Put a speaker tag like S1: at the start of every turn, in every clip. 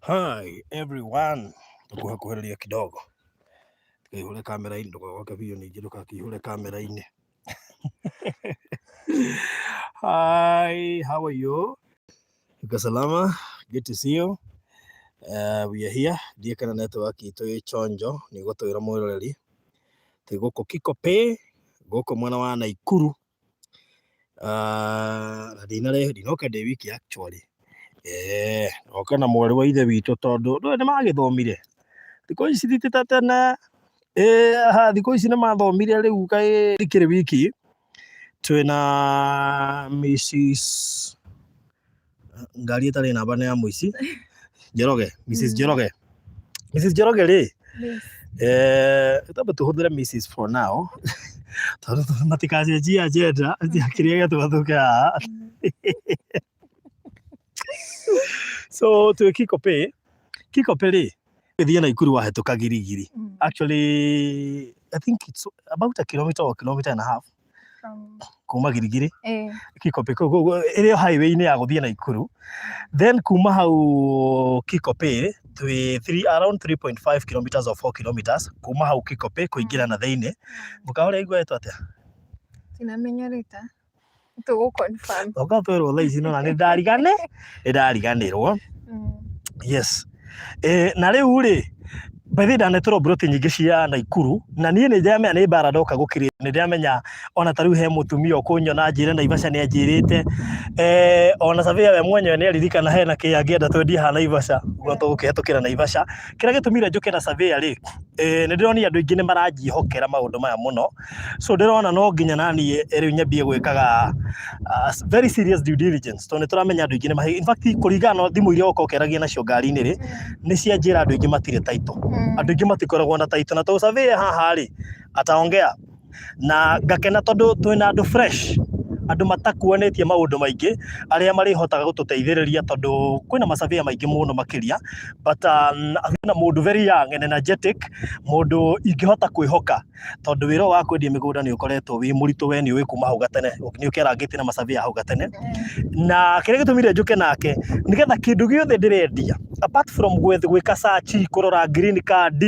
S1: Hi everyone, tũkuhakuhĩrĩria kidogo tũkaihũre kamera-inĩ, ndũgoke biũ ningĩ ndũgakĩihũre kamera-inĩ. Hi, how are you? Uko salama? Good to see you. We are here. Ndiĩ kana network itũ ĩ chonjo, nĩ gũtwĩra mwĩroreri. Twĩ gũkũ Kikopey, gũkũ mwena wa Naikuru. Ah, na ndinarehe ndinoka ndĩ wiki actually. Eh, ndoka na mwarĩ wa ithe witũ tondũ ndũĩ nĩ magĩthomire. Thikũ ici ti ta tene. Eh, aha, thikũ ici nĩ mathomire rĩu kaĩ ndikĩrĩ wiki. Twĩna Mrs. Ngari ĩtarĩ namba nĩ ya mũici. Njoroge, Mrs. Njoroge. Mrs. Njoroge rĩ,
S2: Miss.
S1: eh, twambe tũhũthĩre Mrs. for now. Tondũ matikacenjie agenda ya kĩrĩa gĩatũgathũke haha. So twĩ Kikopey. Kikopey rĩ, gĩthiĩ Naikuru wahĩtũka Girigiri. Actually, I think it's about a kilometer or kilometer and a half
S2: From
S1: kuma Girigiri.
S2: eh
S1: Kikopey ĩrĩ o highway-inĩ ya gũthiĩ Naikuru. Then kuma hau Kikopey twĩ around 3.5 kilometers or 4 kilometers kuma hau Kikopey kũingĩra na thĩinĩ. Mũkawa ũrĩa igwetwo atĩa?
S2: Tinamenya rita. Tũgũ confirm.
S1: Oka twĩrwo thaa ici nona nĩ ndarigane nĩ ndariganĩrwo. Yes. Eh, na rĩu rĩ, by the way ndanetũrwo mburoti nyingĩ cia Naikuru na niĩ nĩ ndĩramenya nĩ mbara ndoka gũkĩrĩ nĩ ndĩramenya ona ta rĩu he mũtumia ũkũnyona anjĩre Naivasha nĩ anjĩrĩte, eh, ona surveyor we mwenyewe nĩ aririkana hena kĩ angĩenda twendie haha Naivasha ũguo tũgũkĩhetũkĩra Naivasha. Kĩrĩa gĩtũmire njũke na surveyor rĩ, eh, nĩ ndĩronire andũ aingĩ nĩ maranjĩhokera maũndũ maya mũno, so ndĩrona no nginya naniĩ rĩu nyambie gwĩkaga very serious due diligence tondũ nĩ tũramenya andũ aingĩ nĩ mahe, in fact kũringana na thimũ iria ũkoragwo ũkĩaragia nacio ngari-inĩ rĩ, nĩ cianjĩra andũ aingĩ matirĩ title. Andũ aingĩ matikoragwo na title na tondũ surveyor haha rĩ, ataongea na ngakena tondũ twĩna andũ fresh, andũ matakuanĩtie maũndũ maingĩ arĩa marĩhotaga gũtũteithĩrĩria tondũ kwĩna ma surveyor maingĩ mũno makĩria, but kwĩna mũndũ very young and energetic, mũndũ ingĩhota kwĩhoka tondũ wĩra ũyũ wa kwendia mĩgũnda nĩ ũkoretwo wĩ mũritũ, we nĩ ũĩ kuma hau gatene, nĩ ũkĩarangĩtie na ma surveyor hau gatene. Na kĩrĩa gĩtũmire njũke nake nĩgetha kĩndũ gĩothe ndĩrendia apart from gwĩka search, kũrora green card,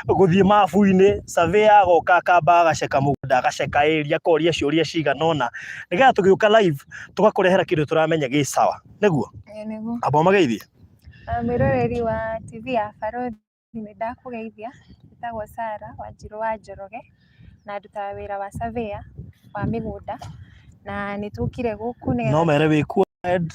S1: gũthiĩ mabu-inĩ, surveyor agoka akamba agaceka mũgũnda, agaceka area, akoria ciũria cigana ũna, nĩgetha tũgĩũka live tũgakũrehera kĩndũ tũramenya gĩ sawa, nĩguo?
S2: Ĩĩ nĩguo.
S1: Amba ũmageithie.
S2: Ah, mwĩroreri wa TV ya Barothi nĩ ndakũgeithia, njĩtagwo Sarah Wanjirũ wa Njoroge na ndutaga wĩra wa surveyor wa mĩgũnda na nĩ tũkire gũkũ nĩgetha
S1: No mere wĩ qualified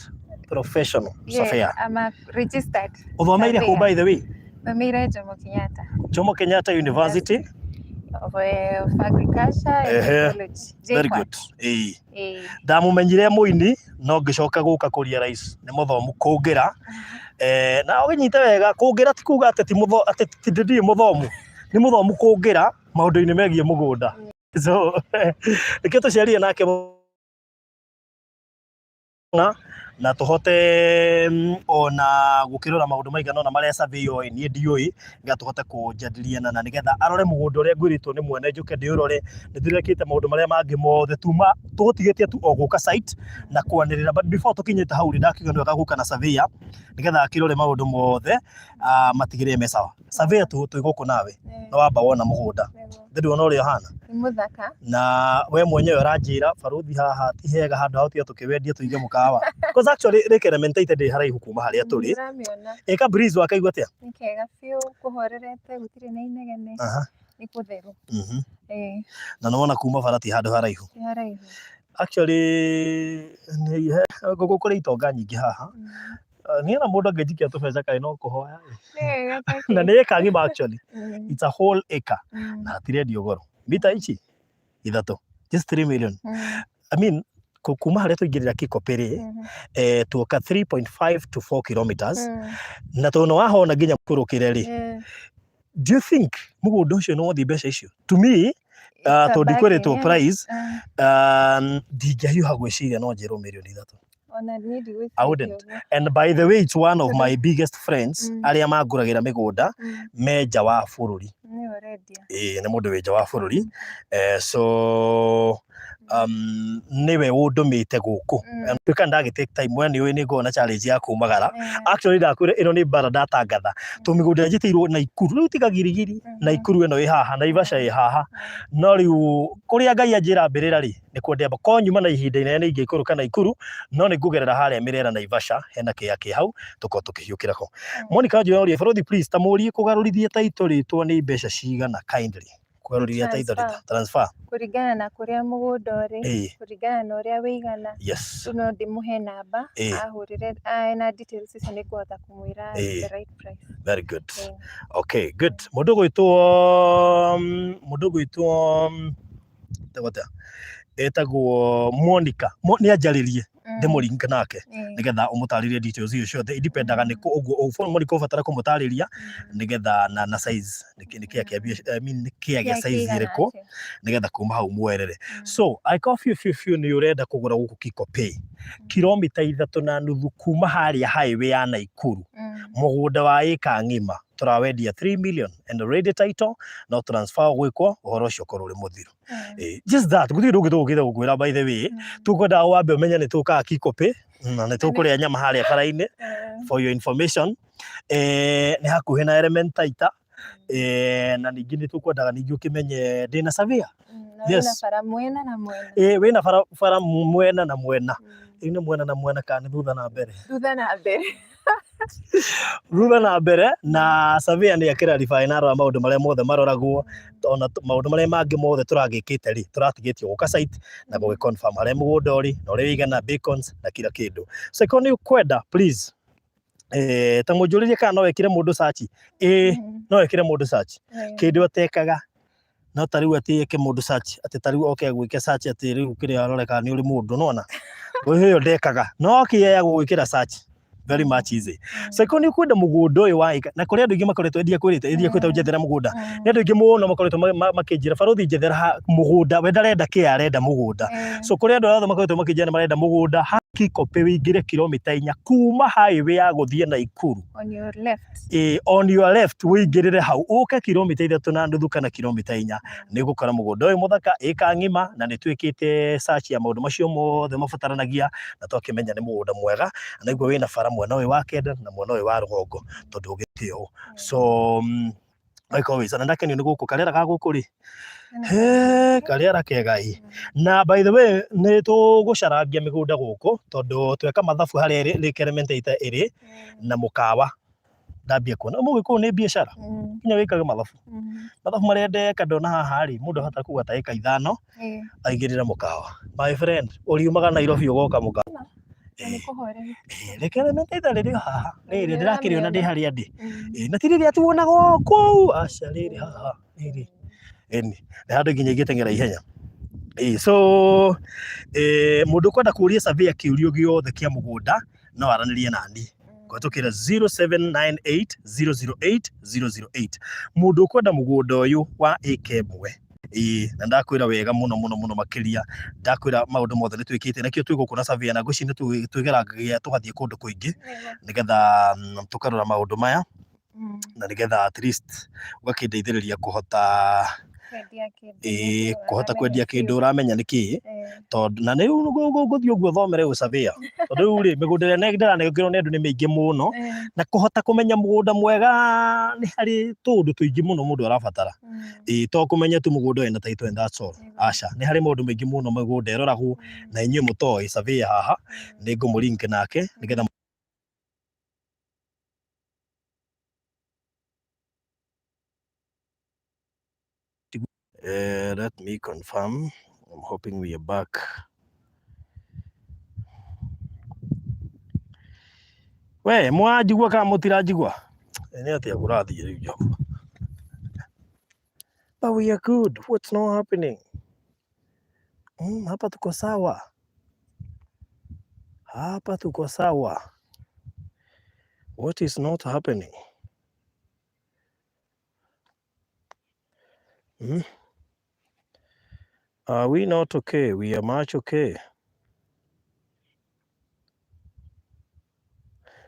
S1: professional
S2: Yes,
S1: surveyor.
S2: I'm a registered
S1: Ũthomeire kũ
S2: surveyor.
S1: by the way?
S2: Thomeire Jomo Kenyatta.
S1: Jomo Kenyatta University.
S2: Of Agriculture and
S1: Ehe.
S2: Ecology.
S1: Very
S2: JKUAT.
S1: good. Ĩĩ.
S2: Ĩĩ.
S1: Ndamumenyire mũini no ngĩcoka gũka kũ realize nĩ mũthomu kũngĩra. Eh, na ũkĩnyite wega kũngĩra ti kuga atĩ ti mũtho atĩ ti ndirĩ mũthomu. Nĩ mũthomu kũngĩra maũndũ-inĩ megiĩ mũgũnda. So nĩkĩo tũciarire nake na tũhote ona gũkĩrora maũndũ maigana ũna marĩa survey oĩ niĩ ndiũĩ, nĩgetha tũhote kũnjadiliana na nĩgetha arore mũgũnda ũrĩa ngwĩrĩtwo nĩ mwene njũke ndĩũrore. Nĩ ndĩrekĩte maũndũ marĩa mangĩ mothe tuma tũgũtigĩtie tu o gũka site na kwanĩrĩra, but before tũkinyĩte hau rĩ, ndakiuga nĩ wega gũka na surveyor nĩgetha akĩrore maũndũ mothe matigĩrĩre me sawa. Surveyor twĩ gũkũ nawe nĩ wamba wona mũgũnda, ndĩrĩ wona ũrĩa ũhana.
S2: Nĩ mũthaka.
S1: Na we mwenyewe ũranjĩra barũthi haha ti hega handũ ha gũtiga tũkĩwendia tũige mũkawa. Because actually Lake Elementaita ndĩ haraihu kuma harĩa tũrĩ.
S2: Ndĩramĩona.
S1: Ĩka breeze wakaigua atĩa?
S2: Nĩ kega biũ, kũhorerete, gũtirĩ na inegene. Nĩ kũtheru. Ĩĩ.
S1: Na nĩ wona kuma bara ti handũ haraihu.
S2: Ti haraihu.
S1: Actually gũkũ kũrĩ itonga nyingĩ haha. Niĩ ona mũndũ angĩnjikia tũbeca kaĩ no kũhoya.
S2: Nĩ wega ta
S1: Na
S2: kĩ.
S1: nĩ ĩka ng'ima actually. It's a whole acre. Na hatirendio goro. Mita ici ithatũ. Just 3 million. I mean, kuma harĩa tũingĩrĩra Kikopey rĩ, eh, tuoka 3.5 to 4 kilometers. Na tondũ nĩ wahona nginya kũrũkĩre rĩ, do you think mũgũnda ũcio nĩ wothi mbeca icio? To me, tondũ ndikwĩrĩtwo price, ndingĩhiũha gwĩciria no njĩrwo mirioni 3.
S2: Ona niĩ ndigwĩciria
S1: I wouldn't.
S2: ũguo.
S1: And by the way, it's one of my biggest friends arĩa mangũragĩra mĩgũnda me nja wa bũrũri.
S2: Nĩwe ũrendia.
S1: Ĩĩ, nĩ mũndũ wĩ nja wa bũrũri. Eh, so Nĩwe ũndũmĩte gũkũ. Tuĩka ndagĩ take time, we nĩũĩ nĩ ngoragwo na challenge ya kumagara. Actually ndakwĩra ĩno nĩ mbara ndatangatha, tondũ mĩgũnda njĩtĩirwo Naikuru, rĩu tiga Girigiri, Naikuru ĩno ĩ haha, Naivasha ĩ haha, no rĩu kũrĩa Ngai anjĩra mbĩrĩra rĩ, nĩkuo ndĩamba. Korwo nyuma na ihinda inene nĩ ingĩikũrũka Naikuru, no nĩ ngũgerera harĩa Mĩrera Naivasha, hena kĩea kĩ hau, tũkorwo tũkĩhiũkĩra ho. Monica Wanjũra oria, Barothi please, ta mũrie kũgarũrithia title rĩtwa nĩ mbeca cigana kindly? Kũgarũrithia title
S2: Transfer.
S1: Transfer.
S2: Kũringana na kũrĩa mũgũnda ũrĩ, kũringana na ũrĩa wĩigana, rĩu no ndĩmũhe namba ahũrĩre na details icio nĩ ngũhota kũmwĩra the right price.
S1: Very good. Okay, good. Mũndũ ũgwĩtwo mũndũ ũgwĩtwo etagwo atĩa? Etagwo Monica. Nĩ anjarĩrie ndĩmũringe nake nĩgetha ũmũtarĩrie details icio ciothe. Indipendaga nĩ kũ ũguo Monica ũbatara kũmũtarĩria nĩgetha na size nĩ kĩa kĩa I mean nĩ kĩa gĩa size ĩrĩkũ nĩgetha kuma hau mwerere. So angĩkorwo biũ biũ biũ nĩ ũrenda kũgũra gũkũ Kikopey, kilomita 3.5 kuma harĩa highway ya Naikuru, mũgũnda wa ĩka ng'ima tũrawendia 3 million and already title no transfer ũgwĩkwo, ũhoro ũcio ũkorwo ũrĩ mũthiru. Just that, gũtirĩ ũndũ ũngĩ tũgũkĩte gũkwĩra by the way, tũkwendaga wambe ũmenye nĩ tũkaga Kikopey na nĩ tũkũrĩa nyama harĩa bara-inĩ. For your information, nĩ hakuhĩ na Elementaita, na ningĩ nĩ tũkwendaga ningĩ ũkĩmenye ndĩna surveyor.
S2: Na wĩna bara mwena na mwena.
S1: Wĩna bara mwena na mwena. Ĩĩ nĩ mwena na mwena kana nĩ thutha na mbere?
S2: Thutha na mbere.
S1: Thutha na mbere, na surveyor nĩ akĩrarify na arora maũndũ marĩa mothe maroragwo, ona maũndũ marĩa mangĩ mothe tũragĩkĩte rĩ, tũratigĩtio gũka site na gũgĩ confirm harĩa mũgũnda ũrĩ na ũrĩa ũigana, beacons na kila kĩndũ. So ĩkorwo nĩ ũkwenda please, ta mũnjũrĩrie kana no wĩkĩre mũndũ search. Ĩĩ, no wĩkĩre mũndũ search. Kĩndũ atekaga no ta rĩu atĩ eke mũndũ search, atĩ ta rĩu oke gwĩke search atĩ rĩu kĩrĩa arore kana nĩ ũrĩ mũndũ, nĩwona? Ĩyo ndekaga, no kĩaya gũgwĩkĩra search very much easy. So ĩkorwo nĩ ũkwenda mũgũnda ũyũ wa ĩka, na kũrĩ andũ aingĩ makoretwo endia kwĩrĩte, endia kwĩrĩte njethera mũgũnda. Nĩ andũ aingĩ mũno makoretwo makĩnjĩra barothi njethera mũgũnda, we ndarenda kĩaya arenda mũgũnda. So kũrĩ andũ othe makoretwo makĩnjĩra nĩ marenda mũgũnda, ha Kikopey wĩingĩre kilomita 4 kuma highway ya gũthiĩ Naikuru.
S2: On your left.
S1: On your left wĩingĩrĩre hau ũke kilomita 3.5 kana kilomita 4 nĩ ũgũkora mũgũnda ũyũ mũthaka ĩka ng'ima, na nĩ twĩkĩte search ya maũndũ macio mothe mabataranagia na twakĩmenya nĩ mũgũnda mwega, na naiguo wĩna bara mwena ũyũ wa kĩanda na mwena ũyũ wa rũgongo tondũ ũgĩte ũũ. So ũgĩkorwo wĩ sawa. Na ndakenio nĩ gũkũ karĩera ga gũkũ rĩ, he karĩera kega ĩ. Na by the way nĩ tũgũcarangia mĩgũnda gũkũ tondũ tweka mathabu harĩa Lake Elementaita ĩrĩ na mũkawa ndambia kuona mũgĩkũyũ nĩ biacara nginya wĩkage mathabu. Mathabu marĩa ndeka ndona haha rĩ, mũndũ ahota kuga ta ĩka 5 aigĩrĩre mũkawa. My friend, ũriumaga Nairobi ũgoka mũkawa. Lake Elementaita rĩrĩ o haha, rĩrĩ ndĩrakĩrĩona ndĩ harĩa ndĩ. Na ti rĩrĩa tuonaga o kũu, aca rĩrĩ haha rĩrĩ. Ĩni, nĩ handũ nginya ingĩteng'era ihenya. So mũndũ ũkwenda kũria surveyor kĩũria gĩothe kĩa mũgũnda no aranĩrie nani kũhetũkĩra 0798 008 008. Mũndũ ũkwenda mũgũnda ũyũ wa ĩka 1, ĩĩ, na ndakwĩra wega mũno mũno mũno makĩria, ndakwĩra maũndũ mothe nĩ twĩkĩte, nakĩo twĩ gũkũ na surveyor, na ngwĩciria nĩ twĩgeragia tũgathiĩ kũndũ kũingĩ nĩgetha tũkarora maũndũ maya, na nĩgetha at least ũgakĩndeithĩrĩria kũhota
S2: Kwendia kĩndũ.
S1: Ĩĩ, kũhota
S2: ũramenya
S1: kwendia kĩndũ
S2: biũ.
S1: Ũramenya nĩ kĩĩ, tondũ na rĩu ngũthiĩ ũguo thomere gũsurveyor, tondũ rĩu rĩ, mĩgũnda ĩrĩa ndĩranengerwo nĩ andũ nĩ mĩingĩ mũno, na kũhota kũmenya mũgũnda mwega nĩ harĩ tũũndũ tũingĩ mũno mũndũ arabatara. Ĩĩ, to kũmenya tu mũgũnda wĩna title and that's all, aca, nĩ harĩ maũndũ maingĩ mũno mĩgũnda ĩroragwo, na inyuĩ mũtoĩ surveyor haha nĩ ngũmũ-link nake nĩgetha Let me confirm. I'm hoping we are back. We, mwanjigua kana mũtiranjigua? Nĩ atĩa kũrathiĩ rĩu Jehova? But we are good. What's not happening? Hapa tuko sawa. Hapa tuko sawa. What is not happening? Are we not okay? We are much okay.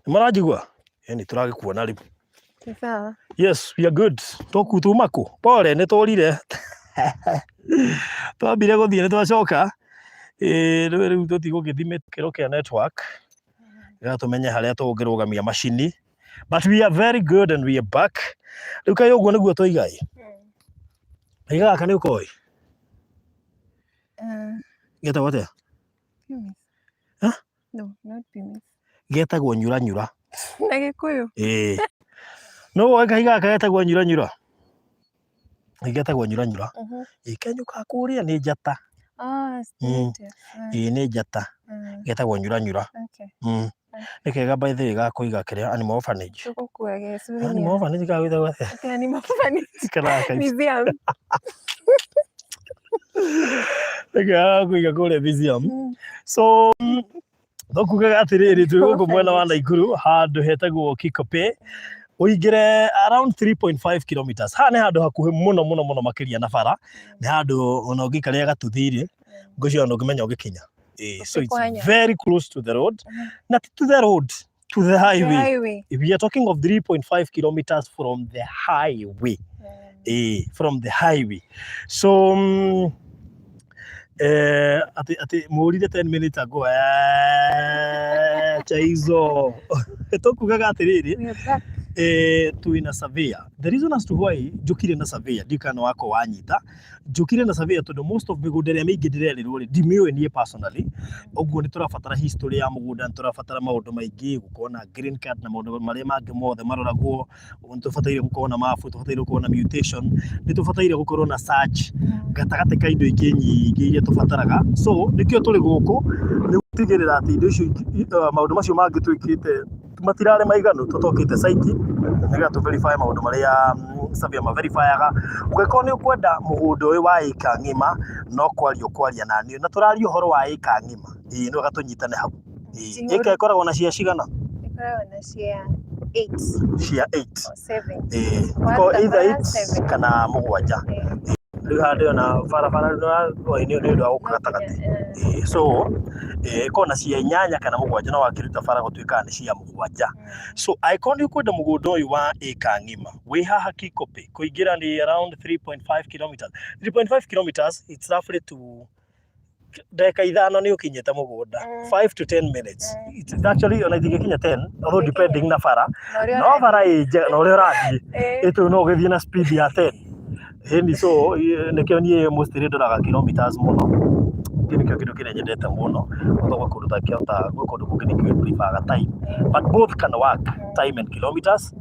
S1: Nĩ maranjigua? Ĩni tũragĩkuona rĩu.
S2: Nĩ sawa.
S1: Yes, we are good. Tũku tuma kũ? Pole, nĩ tũrire. Twambire gũthiĩ nĩ twacoka. Ĩĩ rĩu tũthiĩ gũgĩthime kĩro kĩa network nĩgetha tũmenye harĩa tũngĩrũgamia macini, but we are very good and we are back. Rĩu kaĩ ũguo nĩguo twoiga ĩ? Kahiga gaka nĩ ũkoĩ? Getagwo atĩa?
S2: Pumice.
S1: Huh?
S2: No, not pumice.
S1: Getagwo nyuranyura.
S2: Na Gĩkũyũ.
S1: Ĩĩ. No woe kahiga gaka getagwo nyuranyura? Getagwo nyuranyura. Ĩĩ kenyũkaga kũrĩa nĩ njata.
S2: Ah, status.
S1: Ĩĩ nĩ njata. Getagwo nyuranyura.
S2: Okay.
S1: Nĩ kega by the way ga kũiga kĩrĩa animal orphanage.
S2: Tũgũkua ge souvenir.
S1: Animal orphanage ga gwĩtagwo atĩa?
S2: Okay, animal orphanage.
S1: Kana ka
S2: Museum.
S1: Nĩ kega ga kũiga kũrĩa museum. So tũkugaga atĩrĩrĩ, twĩ gũkũ mwena wa Naikuru handũ hetagwo Kikopey, ũingĩre around 3.5 kilometers. Haha nĩ handũ hakuhĩ mũno mũno mũno makĩria na bara, nĩ handũ ona ũngĩikarĩra gatuthi-rĩ, ngwĩciria ndũngĩmenya ũgĩkinya. So it's
S2: Ũkĩkwanya.
S1: very close to the road, na ti to the road, to the
S2: The
S1: highway.
S2: highway.
S1: We are talking of 3.5 kilometers from the highway. From the highway. So ati ati mũrire 10 minutes ago, chaizo tũkugaga atĩrĩrĩ,
S2: We are back.
S1: Twĩna surveyor. The reason as to why njũkire na surveyor, ndiũĩ kana wakwa wanyita, njũkire na surveyor tondũ most of mĩgũnda ĩrĩa mĩingĩ ndĩrerĩrwo rĩ, ndimĩũĩ niĩ personally. Ũguo nĩ tũrabatara history ya mũgũnda, nĩ tũrabatara maũndũ maingĩ, gũkorwo na green card na maũndũ marĩa mangĩ mothe maroragwo. Nĩ tũbataire gũkorwo na mabu, tũbataire gũkorwo na mutation, nĩ tũbataire gũkorwo na search gatagatĩ ka indo ingĩ nyingĩ iria tũbataraga. So nĩkĩo tũrĩ gũkũ, nĩ gũtigĩrĩra atĩ indo icio maũndũ macio mangĩ twĩkĩte matirarĩ maiganu, tũtokĩte site nĩgetha tũ verify maũndũ marĩa surveyor ma verifyaga. Ũngĩkorwo nĩ ũkwenda mũgũnda ũyũ wa ĩka ng'ima, no kwaria ũkwaria na niĩ, na tũraria ũhoro wa ĩka ng'ima. Ĩĩ nĩ wega tũnyitane hau.
S2: Ĩĩ.
S1: Ĩka ĩkoragwo na cia cigana?
S2: Ĩkoragwo na cia 8
S1: Cia 8.
S2: or 7.
S1: Ĩĩ.
S2: Waruta
S1: Ĩkoragwo either
S2: bara
S1: 8
S2: 7.
S1: kana mũgwanja. Rĩu haha ndĩrona barabara nĩ ũndũ wa gũkũ gatagatĩ. Ĩĩ, so ĩkoragwo na cia inyanya kana mũgwanja, no wakĩruta bara gũtuĩkaga nĩ cia mũgwanja. So angĩkorwo nĩ ũkwenda mũgũnda ũyũ wa ĩka ng'ima wĩ haha Kikopey, kũingĩra nĩ around 3.5 kilometers. 3.5 kilometers, it's roughly to ndagĩka 5 nĩ ũkinyĩte mũgũnda, 5 to 10 minutes. It's actually ona itingĩkinya 10, although depending na bara, no bara ĩ njega na ũrĩa ũrathiĩ, ĩtũ no ũgĩthiĩ na speed ya 10. Ĩni, so nĩkĩo niĩ mostly ndoraga kilometers mũno. Kĩu nĩkĩo kĩndũ kĩrĩa nyendete mũno, although gwĩ kũndũ ũtangĩhota, gwĩ kũndũ kũngĩ nĩkĩo prefer time, but both can work, time and kilometers.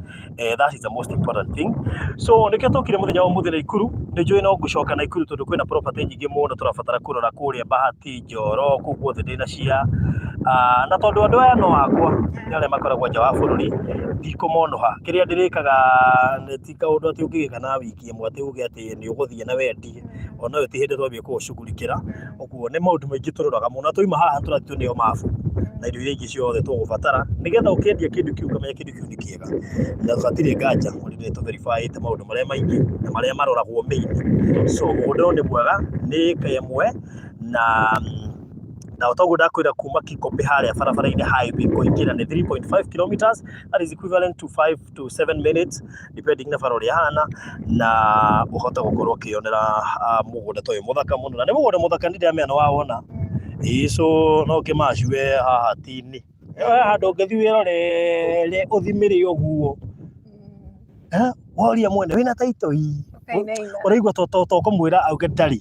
S1: That is the most important thing. So nĩkĩo tũkire mũthenya wa ũmũthĩ Naikuru. Nĩ njũĩ no ngũcoka Naikuru tondũ kwĩna property nyingĩ mũno tũrabatara kũrora kũrĩa Bahati, Njoro, kũu guothe ndĩna cia. Na tondũ andũ aya no akwa, nĩ arĩa makoragwo nja wa bũrũri, ndikũmonũha. Kĩrĩa ndĩrĩkaga nĩ ti kaũndũ atĩ ũngĩgĩka na wiki ĩmwe atĩ uge atĩ nĩ ũgũthiĩ na wendie, ona ũyũ ti hĩndĩ twambia kũũcugurikĩra. Ũguo nĩ maũndũ maingĩ tũroraga mũno. Na twauma haha tũrathiĩ tũneo mabu na indo iria ingĩ ciothe tũgũbatara nĩgetha ũkĩendia kĩndũ kĩu ũkamenya kĩndũ kĩu nĩ kĩega. Na hatirĩ nganja already nĩ tũ verify maũndũ marĩa maingĩ na marĩa maroragwo main. So mũgũnda ũyũ nĩ mwega, nĩ ĩka ĩmwe na toguo ndakwĩra kuma Kikopey harĩa barabara-inĩ highway kũingĩra nĩ 3.5 kilometers, that is equivalent to 5 to 7 minutes depending na bara ũrĩa ĩhana, na ũhote gũkorwo ũkĩyonera mũgũnda ta ũyũ mũthaka mũno. Na nĩ mũgũnda mũthaka, nĩ ndĩramenya nĩ wawona. Ĩĩ, so no ũkĩmacue haha tini. He handũ ũngĩthiĩ wĩrorere ũthimĩre ũguo. Woria mwene wĩna title ii, ũraigua to ũkũmwĩra auge ndarĩ,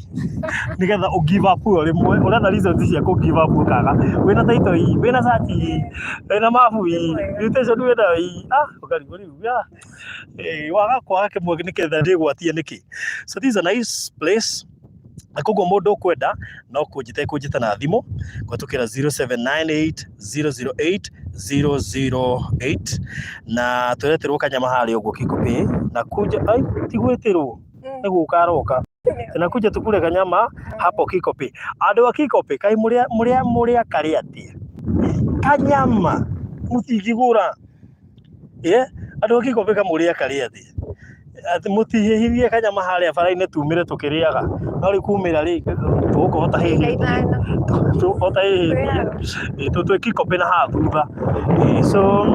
S1: nĩgetha ũ give up o rĩmwe. Ũretha reasons cia kũ give up ũkaga. Wĩna title ii, wĩna search ii, wĩna mabu ii, mutation wĩnayo ii, ũkarigwo rĩu waga kwaga kĩmwe nĩgetha ndĩgwatie nĩkĩ. So this is a nice place. Na koguo mũndũ ũkwenda no kũnjĩta ekũnjĩta na thimũ kũhetũkĩra 0798 008 008, na tũreterwo kanyama harĩa ũguo Kikopey, na kuja ai ti gwĩtĩrwo, nĩ gũka aroka na kuja tukure kanyama hapo Kikopey. Andũ a Kikopey, kaĩ mũrĩa mũrĩa mũrĩa karĩ atĩa kanyama mũtingĩgũra? Andũ a Kikopey kamũrĩa karĩ atĩa atĩ mũtihĩhirie kanyama harĩa bara-inĩ tumĩre tũkĩrĩaga? No rĩu kumĩra rĩ, tũgũkorwo tahĩhĩtie, tũgũkorwo tahĩhĩtie twĩ Kikopey na haha thutha. So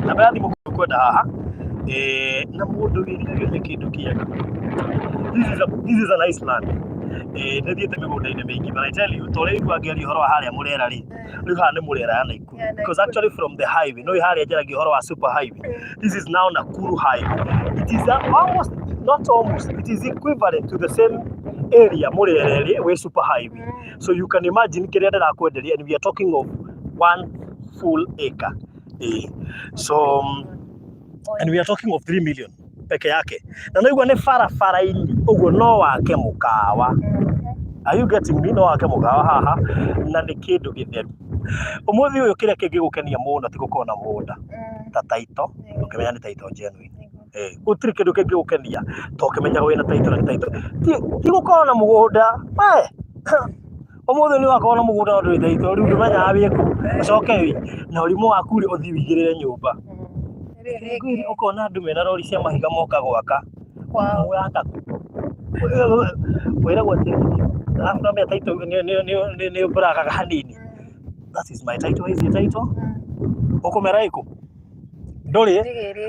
S1: namba ya thimũ kwenda haha, na mũndũ wĩriragĩria kĩndũ kĩega, this is a nice land. Nĩ thiĩte mĩgũnda-inĩ mĩingĩ, but I tell you, ta ũrĩa igua ngĩaria ũhoro wa harĩa Mũrera rĩ, rĩu haha nĩ Mũrera ya Naikuru.
S2: Ya
S1: Because
S2: Nakuru.
S1: actually from the highway, no harĩa njaragia ũhoro wa super highway. This is now Nakuru highway. It is almost, not almost, it is equivalent to the same area Mũrera ĩrĩ wĩ super highway. So you can imagine kĩrĩa ndĩrakwenderia, and we are talking of one full acre. So and we are talking of 3 million peke yake. Na naigua nĩ barabara-inĩ ũguo no wake mũkawa. Are you getting me? No wake mũkawa haha na nĩ kĩndũ gĩtheru. Ũmũthĩ ũyũ kĩrĩa kĩngĩgũkenia mũno ti gũkorwo na mũgũnda ta title, ũkĩmenya nĩ title genuine. Gũtirĩ kĩndũ kĩngĩgũkenia ta ũkĩmenya wĩna title na nĩ title. Ti gũkorwo na mũgũnda we ũmũthĩ nĩ wakorwo na mũgũnda na ndũrĩ title rĩu ndũmenyaga wĩkũ ũcoke wĩ na ũrimũ waku rĩ ũthiĩ ũigĩrĩre nyũmba. Ngwĩre ũkona andũ mena rori cia mahiga moka gwaka waka wĩragwo atĩ arabu no menya title nĩ ũmbragaga hanini. That is my title, is your title. Ũkũmera ĩkũ? Ndũrĩ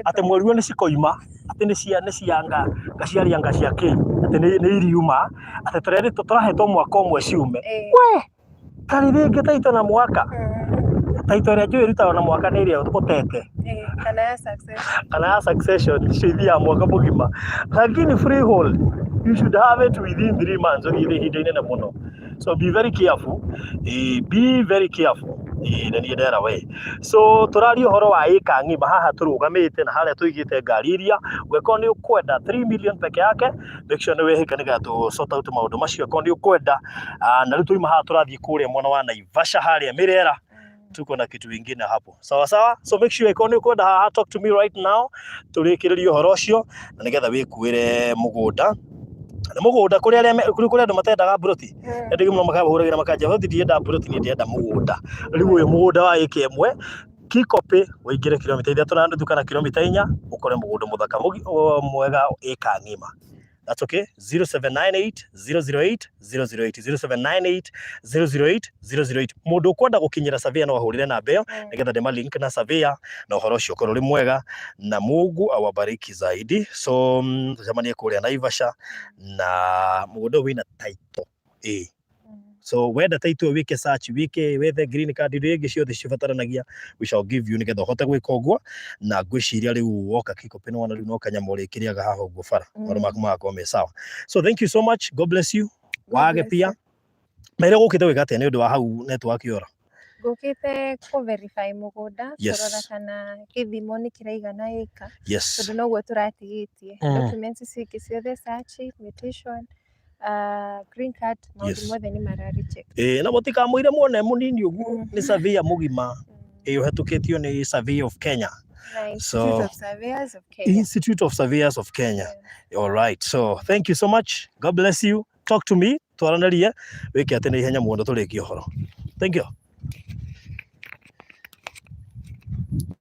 S1: atĩ mweri ũyũ nĩ cikoima atĩ nĩ cia nĩ cia nga nga ciaria nga cia kĩ atĩ nĩ iriuma atĩ tũrerĩtwo tũrahetwo mwaka ũmwe ciume. We tarĩ rĩngĩ title na mwaka title ĩrĩa njũĩ ĩrutagwo na mwaka nĩ ĩrĩa ũtete
S2: Kana ya succession.
S1: Kana ya succession, icio ithiaga mwaka mũgima, lakini freehold you should have it within 3 months, ũthiĩte ihinda inene mũno. So be very careful, be very careful. Na niĩ ndera we so tũraria ũhoro wa ĩka ng'ima haha tũrũgamĩte na harĩa tũigĩte ngari iria. Ũngĩkorwo nĩ ũkwenda 3 million peke yake, make sure nĩ wĩhĩka nĩgetha tũ sort out maũndũ macio akorwo nĩ ũkwenda. Na rĩu tũima haha tũrathiĩ kũrĩa mwena wa Naivasha harĩa Mĩrera, tuko na kitu ingine hapo, sawa sawa. So make sure ikorwo nĩ ũkwenda haha, talk to me right now, tũrĩkĩrĩrie ũhoro ũcio na nĩgetha wĩkuĩre mũgũnda. Nĩ mũgũnda kũrĩ arĩa kũrĩ andũ matendaga mburoti andũ aingĩ mũno makahũragĩra makanja hoti ndienda mburoti niĩ ndĩrenda mũgũnda. Rĩu ũyũ mũgũnda wa ĩka ĩmwe Kikopĩ ũingĩre kilomita 3.5 kana kilomita 4 ũkore mũgũnda mũthaka mwega ĩka ng'ima. That's okay. 0798 008 008, 0798 008 008. Mũndũ ũkwenda gũkinyĩra surveyor no ahũrĩre namba ĩyo nĩgetha ndĩma link na surveyor na ũhoro ũcio ũkorwo ũrĩ mwega na Mungu awabariki zaidi. So tũcemanie kũrĩa Naivasha na mũgũnda ũyũ wĩna title. So wenda title wĩke search, wĩke wethe green card, indo ingĩ ciothe cibataranagia, we shall give you nĩgetha ũhote gwĩka ũguo. Na ngwĩciria rĩu woka Kikopĩ nĩwona rĩu no kanyamũ ũrĩkĩrĩaga haha ũguo bara, maũndũ maku magakorwo me sawa. So thank you so much, God bless you. Wage pia mere gũkĩte gwĩka atĩa nĩ ũndũ wa hau network yora?
S2: Ngũkĩte kũ verify mũgũnda, kũrora kana gĩthimo nĩ kĩraigana ĩka, tondũ noguo tũratigĩtie. Documents ici ingĩ ciothe, search, mutation, green card, maũndũ mothe nĩ mararĩ check.
S1: Ĩĩ, na mũtikamũire muone mũnini ũguo, nĩ surveyor mũgima, ĩĩ, ũhetũkĩtio nĩ Survey of Kenya.
S2: Na Institute of Surveyors of Kenya.
S1: Institute of Surveyors of Kenya. All right, so thank you so much, God bless you. Talk to me, twaranĩrie wĩke atĩ nĩ ihenya mũno tũrĩkie ũhoro. Thank you.